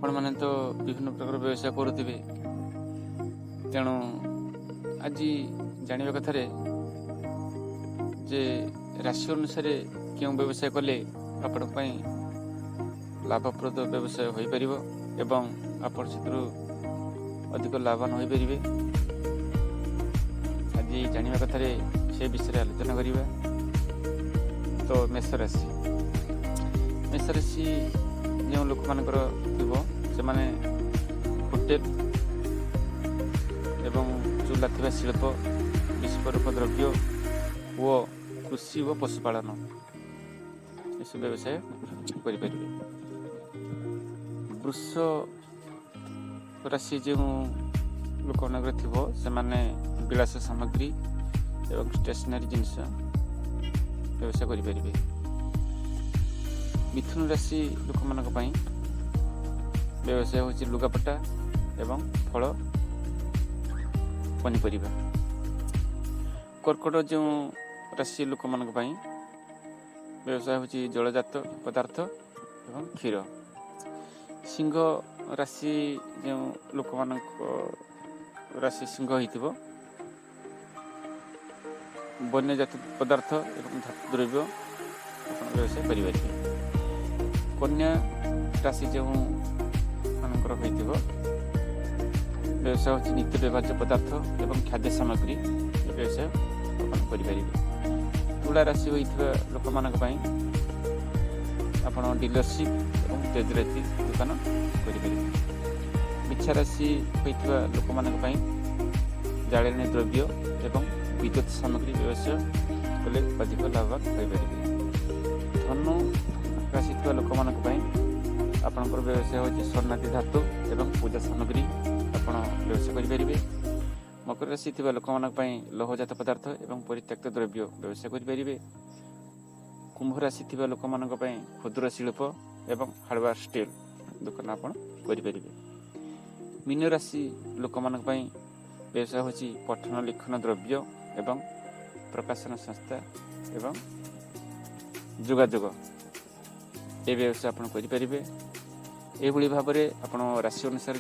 ଆପଣମାନେ ତ ବିଭିନ୍ନ ପ୍ରକାର ବ୍ୟବସାୟ କରୁଥିବେ। ତେଣୁ ଆଜି ଜାଣିବା କଥାରେ ଯେ ରାଶି ଅନୁସାରେ କେଉଁ ବ୍ୟବସାୟ କଲେ ଆପଣଙ୍କ ପାଇଁ ଲାଭପ୍ରଦ ବ୍ୟବସାୟ ହୋଇପାରିବ ଏବଂ ଆପଣ ସେଥିରୁ ଅଧିକ ଲାଭବାନ ହୋଇପାରିବେ, ଆଜି ଜାଣିବା କଥାରେ ସେ ବିଷୟରେ ଆଲୋଚନା କରିବା। ତ ମେଷ ରାଶି। ମେଷ ରାଶି ଯେଉଁ ଲୋକମାନଙ୍କର ଥିବ, ସେମାନେ ହୋଟେଲ ଏବଂ ଚୁଲା ଥିବା ଶିଳ୍ପ, ବିସ୍ଫୋରକ ଦ୍ରବ୍ୟ ଓ କୃଷି ଓ ପଶୁପାଳନ, ଏସବୁ ବ୍ୟବସାୟ କରିପାରିବେ। ବୃଷ ରାଶି ଯେଉଁ ଲୋକମାନଙ୍କର ଥିବ, ସେମାନେ ବିଳାସ ସାମଗ୍ରୀ ଏବଂ ଷ୍ଟେସନାରୀ ଜିନିଷ ବ୍ୟବସାୟ କରିପାରିବେ। ମିଥୁନ ରାଶି ଲୋକମାନଙ୍କ ପାଇଁ ବ୍ୟବସାୟ ହେଉଛି ଲୁଗାପଟା ଏବଂ ଫଳ ପନିପରିବା। କର୍କଟ ଯେଉଁ ରାଶି ଲୋକମାନଙ୍କ ପାଇଁ ବ୍ୟବସାୟ ହେଉଛି ଜଳଜାତ ପଦାର୍ଥ ଏବଂ କ୍ଷୀର। ସିଂହ ରାଶି ଯେଉଁ ଲୋକମାନଙ୍କ ରାଶି ସିଂହ ହେଇଥିବ, ବନ୍ୟଜାତ ପଦାର୍ଥ ଏବଂ ଧାତୁ ଦ୍ରବ୍ୟ ଆପଣ ବ୍ୟବସାୟ କରିପାରିବେ। କନ୍ୟା ରାଶି ଯେଉଁ ମାନଙ୍କର ହୋଇଥିବ, ବ୍ୟବସାୟ ହେଉଛି ନିତ୍ୟ ବ୍ୟବହାର୍ଯ୍ୟ ପଦାର୍ଥ ଏବଂ ଖାଦ୍ୟ ସାମଗ୍ରୀ ବ୍ୟବସାୟ ଆପଣ କରିପାରିବେ। ତୁଳା ରାଶି ହୋଇଥିବା ଲୋକମାନଙ୍କ ପାଇଁ ଆପଣ ଡିଲରସିପ୍ ଏବଂ ତେଜରାତି ଦୋକାନ କରିପାରିବେ। ବିଛା ରାଶି ହୋଇଥିବା ଲୋକମାନଙ୍କ ପାଇଁ ଜାଳେଣୀ ଦ୍ରବ୍ୟ ଏବଂ ବିଦ୍ୟୁତ ସାମଗ୍ରୀ ବ୍ୟବସାୟ କଲେ ଅଧିକ ଲାଭବାନ ହୋଇପାରିବେ। ଧନୁ ରାଶି ଥିବା ଲୋକମାନଙ୍କ ପାଇଁ ଆପଣଙ୍କର ବ୍ୟବସାୟ ହେଉଛି ସ୍ୱର୍ଣ୍ଣାଦି ଧାତୁ ଏବଂ ପୂଜା ସାମଗ୍ରୀ ଆପଣ ବ୍ୟବସାୟ କରିପାରିବେ। ମକର ରାଶି ଥିବା ଲୋକମାନଙ୍କ ପାଇଁ ଲୌହଜାତ ପଦାର୍ଥ ଏବଂ ପରିତ୍ୟକ୍ତ ଦ୍ରବ୍ୟ ବ୍ୟବସାୟ କରିପାରିବେ। କୁମ୍ଭ ରାଶି ଥିବା ଲୋକମାନଙ୍କ ପାଇଁ କ୍ଷୁଦ୍ର ଶିଳ୍ପ ଏବଂ ହାର୍ଡ଼ୱେର୍ ଷ୍ଟିଲ୍ ଦୋକାନ ଆପଣ କରିପାରିବେ। ମୀନ ରାଶି ଲୋକମାନଙ୍କ ପାଇଁ ବ୍ୟବସାୟ ହେଉଛି ପଠନ ଲିଖନ ଦ୍ରବ୍ୟ ଏବଂ ପ୍ରକାଶନ ସଂସ୍ଥା ଏବଂ ଯୋଗାଯୋଗ, ଏ ବ୍ୟବସାୟ ଆପଣ କରିପାରିବେ। ଏଇଭଳି ଭାବରେ ଆପଣ ରାଶି ଅନୁସାରେ